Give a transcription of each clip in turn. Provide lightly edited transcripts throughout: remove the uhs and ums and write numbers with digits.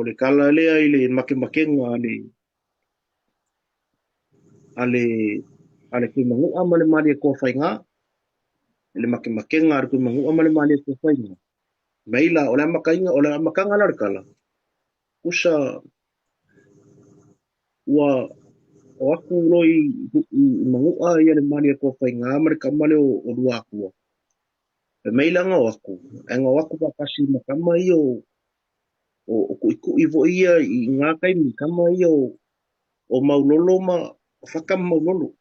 O le kala lea i le makemakega a le a le a le Tuimanua ma le Malietoa Faiga. I le makemakega a le Tuimanua ma le Malietoa Faiga. Mai la o le amataina, o le amataga la o le kala, usa ua o atu loa i Manua ia le Malietoa Faiga ma le tama lea o Luatua. Fai mai la na o atu, ae na o atu faatasi ma tama ia o Tuitui foi ia i na taimi, tama ia o Maulolo ma o Fata ma Maulolo.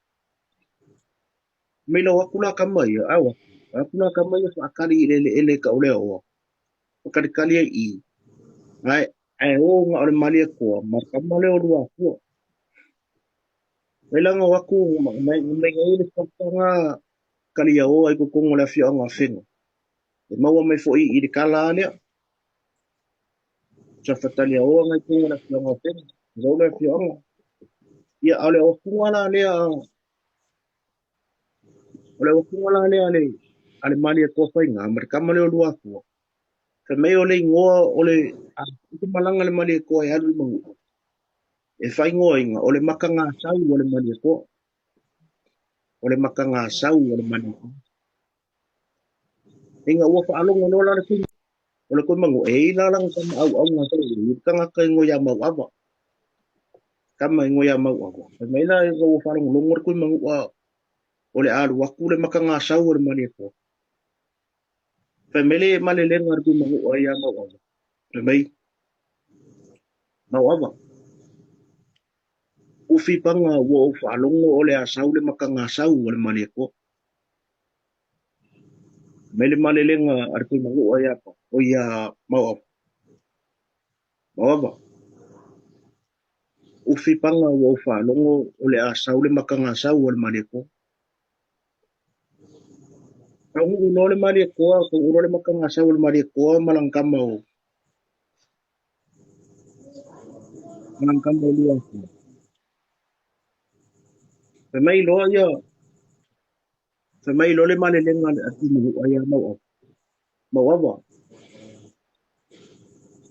Mai la o atu la tama ia, ae o atu, atu la tama ia faatali i le eleele e tau lea oa. Faatalitali ai i, ae o na o le Malietoa ma le tama lea o Luatua. Mai la na o atu, mai ai le fataga taliaoa i totonu o le afioaga o Afega. E maua mai foi i le kala lea. Sa fataliaoa ngai totonu o le afioaga o Afega. Sau le afioaga. Ia, a o le ofuga la lea, o le ofuga la lea a le Malietoa Faiga ma le tama lea o Luatua. Fai mai o le igoa o le a i malaga le Malietoa e alu i Manua. E faaigoaina o le Matagasau o le Malietoa. O le Matagasau o le Malietoa. Ina ua faalogo loa la le tui o le Tuimanua, e i la lana tama auauna sa i le tagata i ngoia Mauava. Tama i ngoia Mauava. Fai mai la ina ua faalogologo le Tuimanua o le alu atu le Matagasau o le Malietoa. Fai mai le malelega a le Tuimanua ia Mauava. Fai mai, Mauava, ufi paga ua ou faalogo o le a sau le Matagasau o le Malietoa. Mai le malelega a le Tuimanua ia o ia Mauava. Mauava, ufi paga ua ou faalogo o le a sau le Matagasau o le Malietoa. Taunuu loa le Malietoa, taunuu loa le Matagasau o le Malietoa ma lana tama o ma lana tama o Luatua. Fai mai loa ia, fai mai loa le malelega a le Tuimanua ia Mauava. Mauava,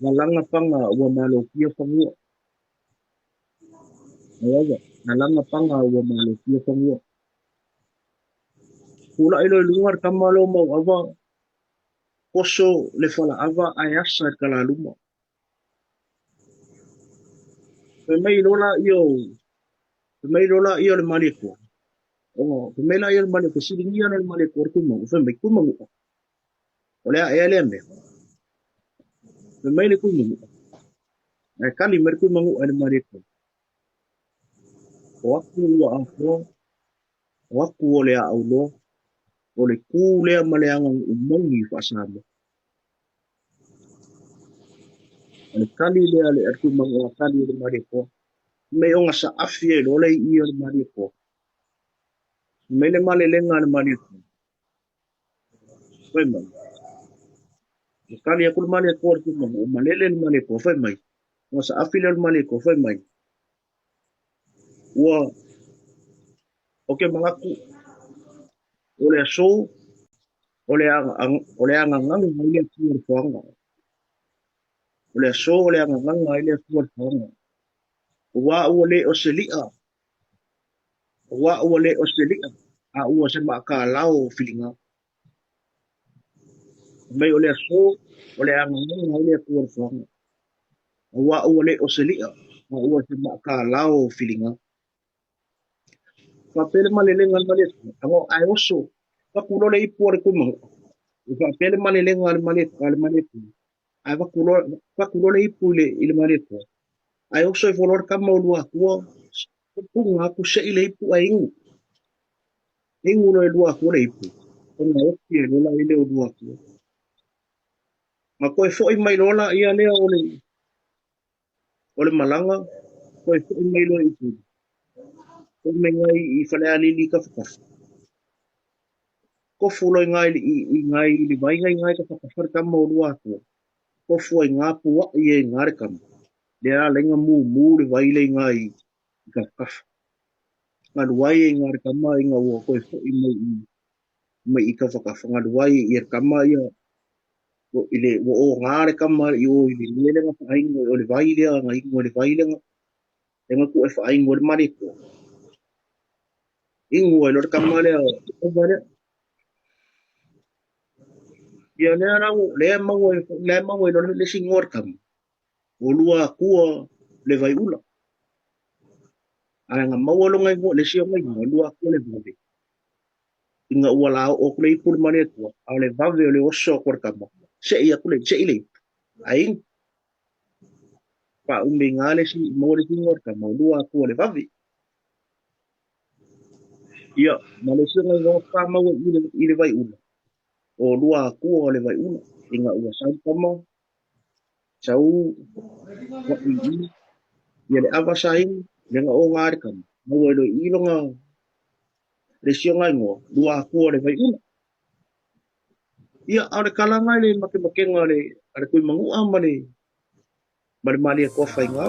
lalaga paga ua malotia fanua. Mauava, lalaga paga ua malotia fanua. Tulai loa i luga le tama lea o Mauava, oso le falaava ae asa i le talaluma. Fai mai loa laia o, fai mai loa laia o le Malietoa. Ona fai mai laia o le Malietoa, fesiligia loa le Malietoa le Tuimanua, fai mai, Tuimanua, o le a ea lea mea? Fai mai le Tuimanua, ae kali mai le Tuimanua i le Malietoa. O aku ua atoa, o aku o le aau loa, o le kū lea ma le aganuu moni faa-Samoa. O le kali lea a le Tuimanua kali i le Malietoa. Fai mai ona saafi ai loa le i'i o le Malietoa. Fai mai le malelega a le Malietoa. Fai mai. Ua kali atu le Malietoa i le Tuimanua, malele le Malietoa, fai mai. Ona saafi lea o le Malietoa, fai mai. Ua o ke manatu o le aso o le o le agagaga ai le Atua i le foaga. O le aso o le agagaga ai le Atua i le foaga. Aua ua le o se li'a, aua ua le o se li'a, a ua se maakalao o filiga. Fai mai o le aso o le agagaga ai le Atua i le foaga. Aua ua le o se li'a, a ua se maakalao o filiga. Faapea le malelega a le Malietoa, ago ae oso, vaku loa le ipu a le Tuimanua. Faapea le malelega a le Malietoa, ae vaku loa, vaku loa le ipu i le Malietoa. Ae oso ifo loa le tama o Luatua, puga atu sei le ipu ae inu. Inu loa e Luatua le ipu, ona oti ai loa la i le o Luatua. Ma toe foi mai loa laia lea o le malaga, toe foi mai loa i Upolu. Foi mai ngai i Falealili i Tafatafa. Tofu loa i ngai i le vai ngai ngai Tafatafa le tama o Luatua. Tofu ai ngā pua'i ai ngā le tama. Lea ala i ngā mumu le vai le i ngai i Tafatafa. Ngalu ai ai ngā le tama i ngā ua toe foi mai i mai i Tafatafa. Ngalu ai i le tama ia. I le ua oga le kama i o i le mea lea na faainu ai, o le vai lea na inu ai le vai lea lea na tuu e faainu ai le Malietoa. Inu ai loa le kama lea, ova lea. Ia lea la ua, lea e maua ai, lea e maua ai loa le isi igoa o le kama, ua lua atua le Vaiula. Ae na maua lona igoa, le isi ona igoa, lua atua le vave. Ina ua laoo atu le ipu i le Malietoa, a o le vave o le oso atu o le kama, sei atu le, sei le ipu, ae inu. Faaumi ai i ina le isi, maua le isi igoa o le kama, ua lua atua le vave. Ia, ma le isi ona igoa faatoa maua i le, i le Vaiula, o lua atua o le Vaiula, ina ua sau tama, sau wai i i, ia le ava sa inu, lea na oga ai le kama, maua ai loa i i lona, le isi ona igoa, lua atua o le Vaiula. Ia, a o le kalaga i le makemakega a le, a le Tuimanua ma le, ma le Malietoa Faiga.